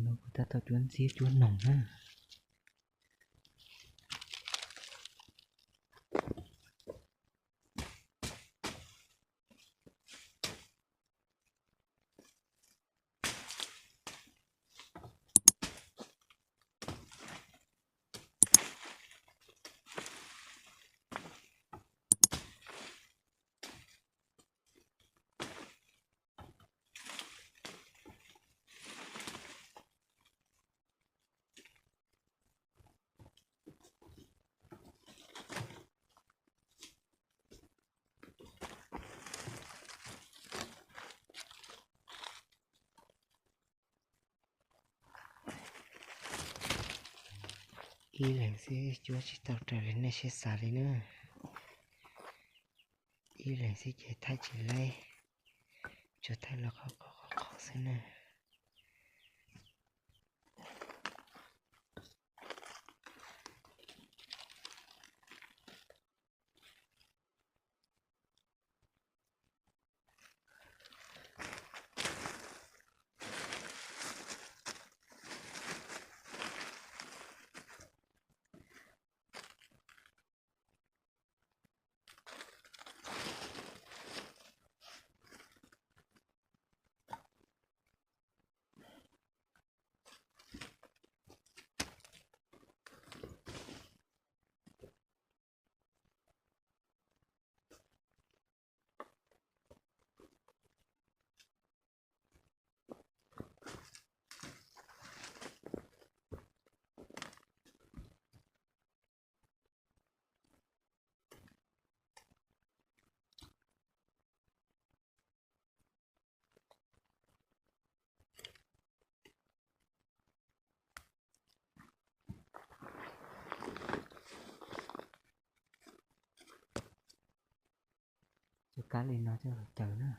No kuv tab tom cuab ntxiab cuab noog na. Ib leeg xwb cuab tsis tau raws li nej siab xav li na. Ib leeg xwb ces thaij tsis laib, tsuas thaij los qhov qhov qhov qhov xwb na. Cov kab li no coj los caws na.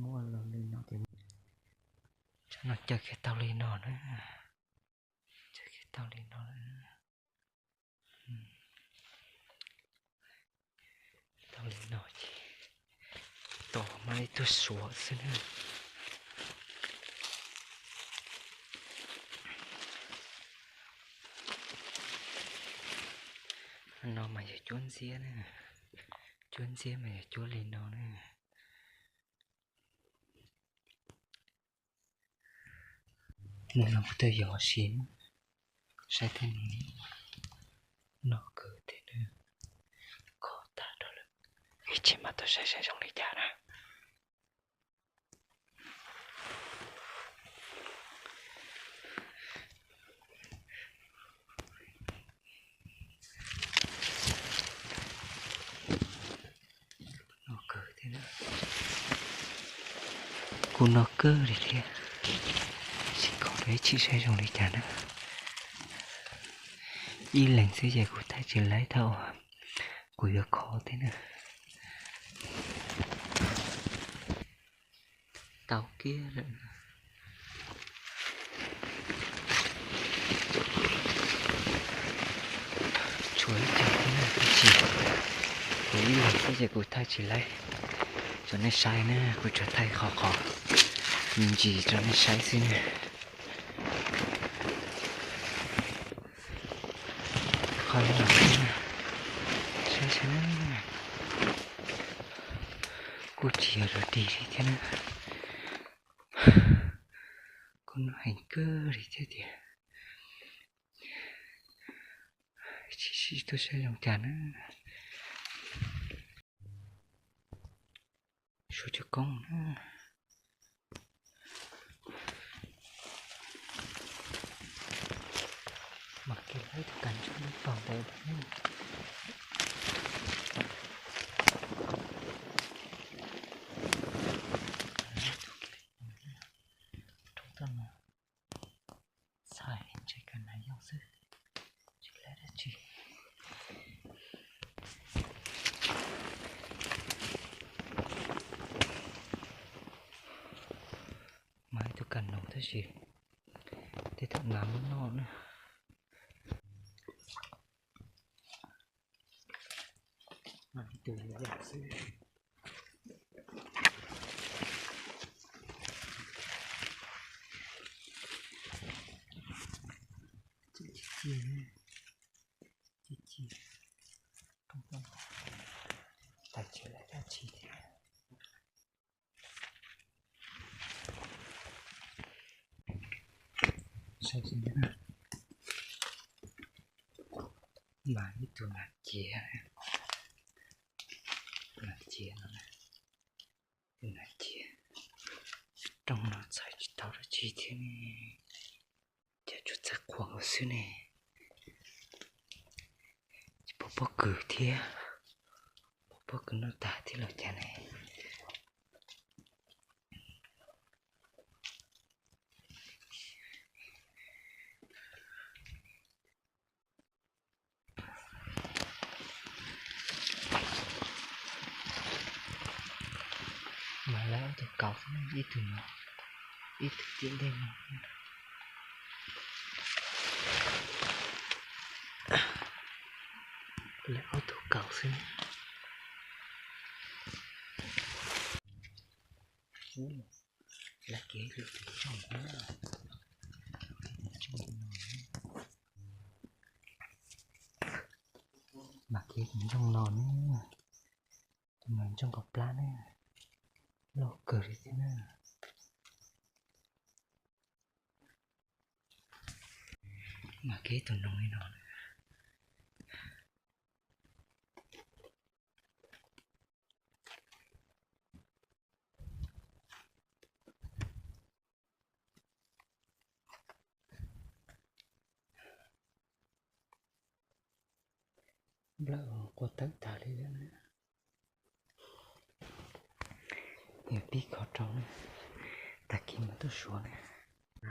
Muab los li no ces tso no caws kiag tau li no na. Caws kiag tau li no. Tau li no ces tos mas ib tug suav xwb na. No mas yog cuab ntxiab na. Cuab ntxiab mas yog cuab li no na. Mus no kuv twb yuav siv saib tej no, no kawg thiab na, khov tag rau lawm. Ib chim mas tau saib saib zoo li cas na. Kuj no kawg li thiab, sim khov rau ib chim saib zoo li cas na. Ib leeg xwb ces kuv thaij tsis laib tau, kuv yuav khov thiab na. Tau kiag lawm. Tshuav ib co thiab na, tab sis kuv ib leeg xwb ces kuv thaij tsis laib rau nej saib na, kuv tsuas thaij qhov qhov me ntsis rau nej saib xwb na. Qhov no saib saib na, kuj tsis yog dog dig li thiab na. Kuj no heev kawg li thiab tiag. Tsis sib tub saib zoo cas na. Suav cov koob na. Mam kiag laib tus kas ntsuab pog ntawd. Roob toj no txhais ntshe kas nas yooj xwb, tsis laib dab tsi. Noo tab sis tej thaum nas muab noj na. Ib tug yam xwb. Ci, ci, ci, tas tsis lawm dab tsi thiab. Saib seb, mas ib tug nas ciav, nas ciav no, tus nas ciav rooj no txhais tsis tau dab tsi thiab ne, cas tsuas txhais qhuav xwb ne. Tsis pom pob kws thiab, pom pob kws noj tag thiab los cas ne. Mas lawv ob tug kauv xwb, ib tug no, ib tug tim ntej no. Lawv ob tug kauv xwb. Lawv kev lwm tus ntsooj no, tus ntsooj no, mas kev tus ntsooj no ne, tus no ntsooj kaum plab ne, loj kawg li thiab na. Mas kev tus noog li no, nplawm quas tawm tag li lawm. Yog pib kho rau, tag kis mas tuaj suav na.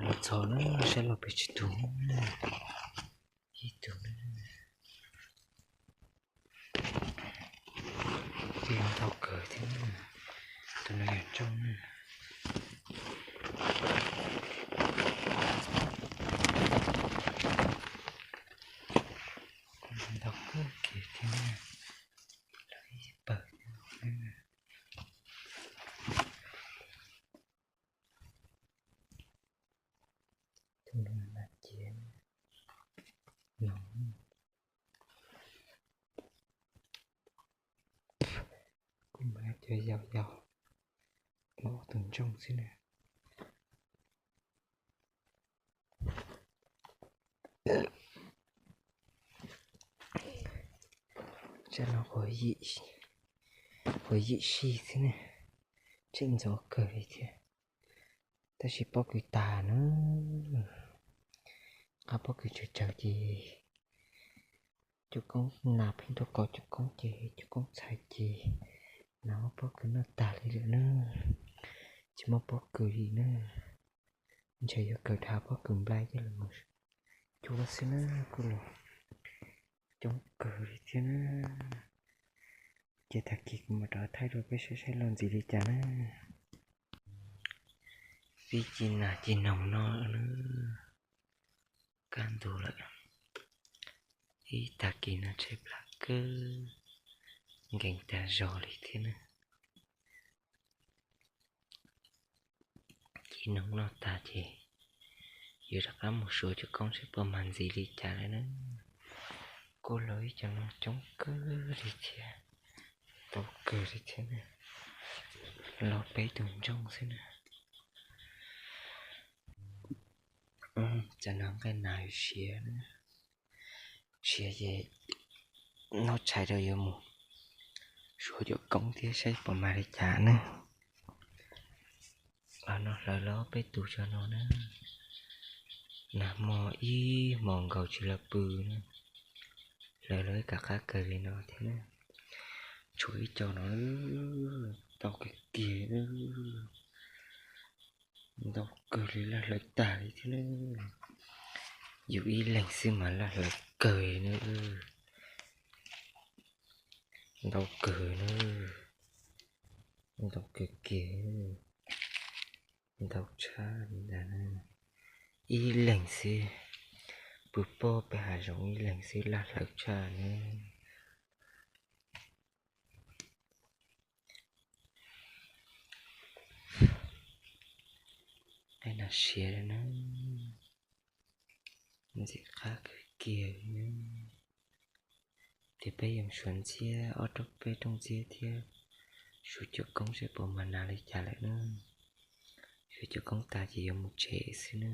Los txog na, saib los pem tsis tus, ib tug na. Ntau kawg thiab, tus no yog ntsooj na. Ntau kawg kiag thiab, lawv ib pawg. Tus no nas ciav no, kuv mas cov yau yau, ob tug ntsooj xwb na. Tsam no quas yim sij xwb ne, tseem ntxov kawg li thiab. Tab sis pob kws tag na, qab pob kws tsawg tsawg ces cuab koob nas pheej tuaj kov cuab koob ces cuab koob txhais ces nas muab pob kws noj tag li lawm na, tsis muaj pob kws li na. Ntshe yuav kawg dhau pob kws nplai coj los cuab xwb na, kuj los coob kawg li thiab na. Ces tag kis kuv mam rov thaij rau peb saib saib los ntxiv li cas na. Pib ci nas ci noog no na, kaj ntug lawm, ib tag kis no tshaib plab kawg, nkees tag zog li thiab na. Ci noog noj tag ces yuav rov qab mus suav cuab koob saib puas mag ntxiv li cas lawm na. Kuj los ib co no coob kawg li thiab, ntau kawg li thiab na, los peb tus ntsooj xwb na. Tsam no nqaij nas siav na, siav ces noj tshais rau yuav mus suav cuab koob thiab saib puas mag li cas na. Los no hlawv los peb tus tso no na, nag hmo ib hmos nkaus tsis los pw na, hlawv los ib kam qab kawg li no thiab na. Tshuav ib co no, ntau kawg kiag, ntau kawg li, laj hlawv tag li thiab na. Yus ib leeg xwb mas laj hlawv kawg na, ntau kawg na, ntau kawg kiag. Ntau tshaj li ntag na. Ib leeg xwb, pw pog pem hav zoov ib leeg xwb laj hlawv tshaj na. Peb nas siav na, ntxim qab kawg kiag na. Ces peb yuav suav ntxiab ob rooj peb rooj ntxiab thiab, suav cuam koob seb puas mas nas li cas lawm na. Suav cuam koob tas ces yuav mus tsev xwb na.